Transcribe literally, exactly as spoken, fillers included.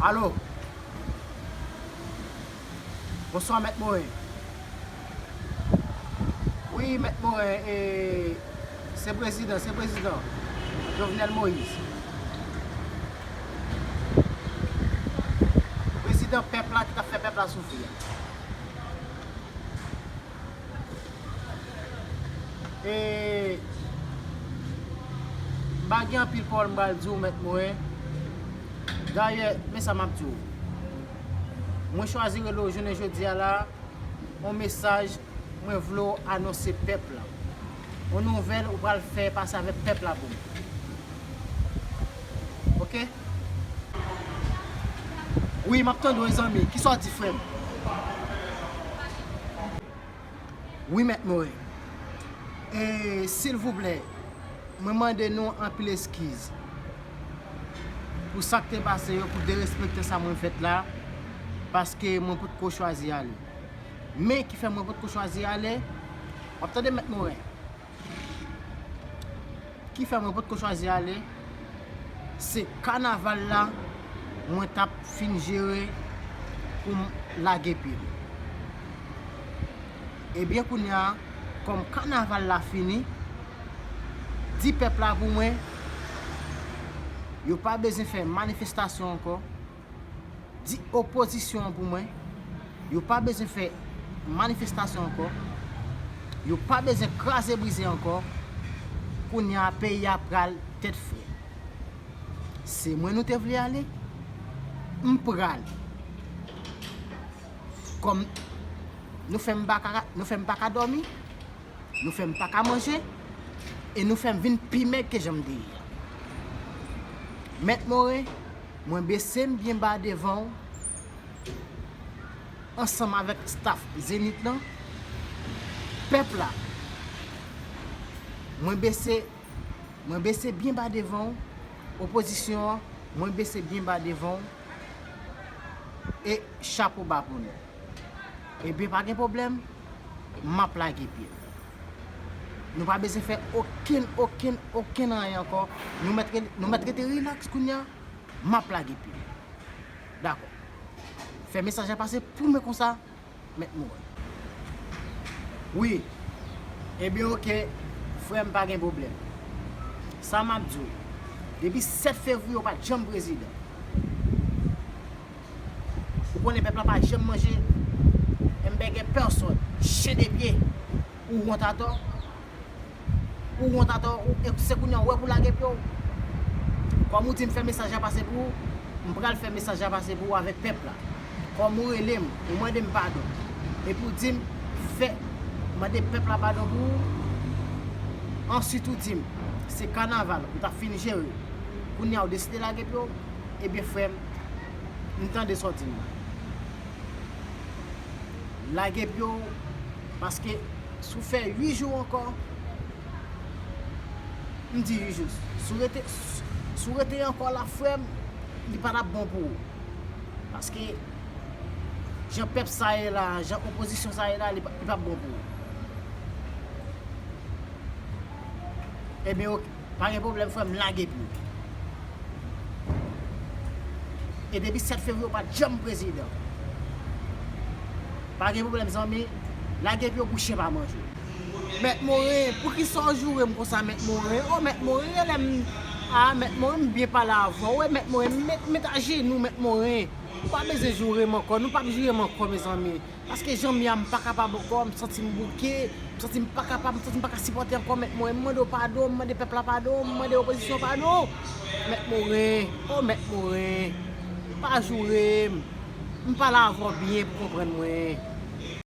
Alo. Bonswa, Mèt Morin. Wi, Mèt Morin, e, se prezidan, se prezidan Jovenel Moïse. Prezidan pèp la ki t ap fè pèp la soufri a. E, m pa gen anpil pawòl m pral di w, Mèt Morin. Dayè, men sa m ap di w. Mwen chwazi rele w jounen jodi a la, yon mesaj mwen vle w anonse pèp la. Yon nouvèl ou pral fè pase avèk pèp la pou mwen. Oke? Wi, m ap tande w, zanmi. Kisa w di, frè m? Wi, Mèt Morin. E, silvouplè, mwen mande nou anpil eskiz pou sa k te pase yo, pou derespekte sa mwen fèt la, paske mwen potko chwazi ale. Men ki fè mwen potko chwazi ale, w ap tande, Mèt Morin? Ki fè mwen potko chwazi ale, se kanaval la mwen t ap fin jere pou m lage pye m. Ebyen, kounye a, kòm kanaval la fini, di pèp la pou mwen, yo pa bezwen fè manifestasyon ankò, di opozisyon an pou mwen, yo pa bezwen fè manifestasyon ankò, yo pa bezwen kraze brize ankò, kounye a peyi a pral tèt frèt. Se mwen nou te vle ale, m pral. Kòm nou fè m pa ka, nou fè m pa ka dòmi, nou fè m pa ka manje, e nou fè m vin pi mèg ke jan m te ye a. Mèt Morin, mwen bese m byen ba devan w, ansanm avèk staff Zenith lan, pèp la, mwen bese, mwen bese byen ba devan w, opozisyon an, mwen bese byen ba devan w, e chapo ba pou nou. Ebyen, pa gen pwoblèm, m ap lage pye. Nou pa bezwen fè okenn, okenn, okenn anyen ankò. Nou mèt re-, nou mèt rete rilaks kounye a, m ap lage pye. Dakò. Fè mesaj la pase pou mwen konsa, Mèt Morin. Wi. Ebyen, oke, frè m, pa gen pwoblèm. Sa m ap di w, depi sèt fevriye, w pa t janm prezidan. Ou konnen pèp la pa janm manje enbègè pèsòn, chen de pye. Ou wont atò. Ou wont atò, ou, e se kounye a ou wè pou lage pye w. Kòm ou di m fè mesaj la pase pou ou, m pral fè mesaj la pase pou ou avèk pèp la. Kòm ou rele m, ou mande m padon. Epi ou di m fè, mande pèp la padon pou ou. Answit ou di m, se kanaval, ou t ap fin jere. Kounye a ou deside lage pye w. Ebyen, frè m, m tande sa w di m nan. Lage pye w, paske si w fè uit jou ankò, m di uit jou, si w rete, si w rete ankò la, frè m, li pa t ap bon pou ou. Paske jan pèp sa ye la, jan opozisyon sa ye la, li pa, li p ap bon pou ou. Ebyen, oke, pa gen pwoblèm, frè m, lage pye w. E depi sèt fevriye, w pa t janm prezidan. Pa gen pwoblèm, zanmi, lage pye w pou chen pa manje w. Mèt Morin, poukisa w joure m konsa, Mèt Morin? O, Mèt Morin, rele m. A, Mèt Morin, m byen pale avè w. Wi, Mèt Morin, m met, met ajenou, Mèt Morin. Ou pa bezwen joure m ankò, nou p ap joure m ankò, mezanmi. Paske jan m ye a, m pa kapab ankò, m santi m bouke, m santi m pa kapab, m santi m pa ka sipòte ankò, Mèt Morin. M mande w padon, m mande pèp la padon, m mande opozisyon padon. Mèt Morin, o Mèt Morin, pa joure m. M pale avè w byen pou w konprann mwen.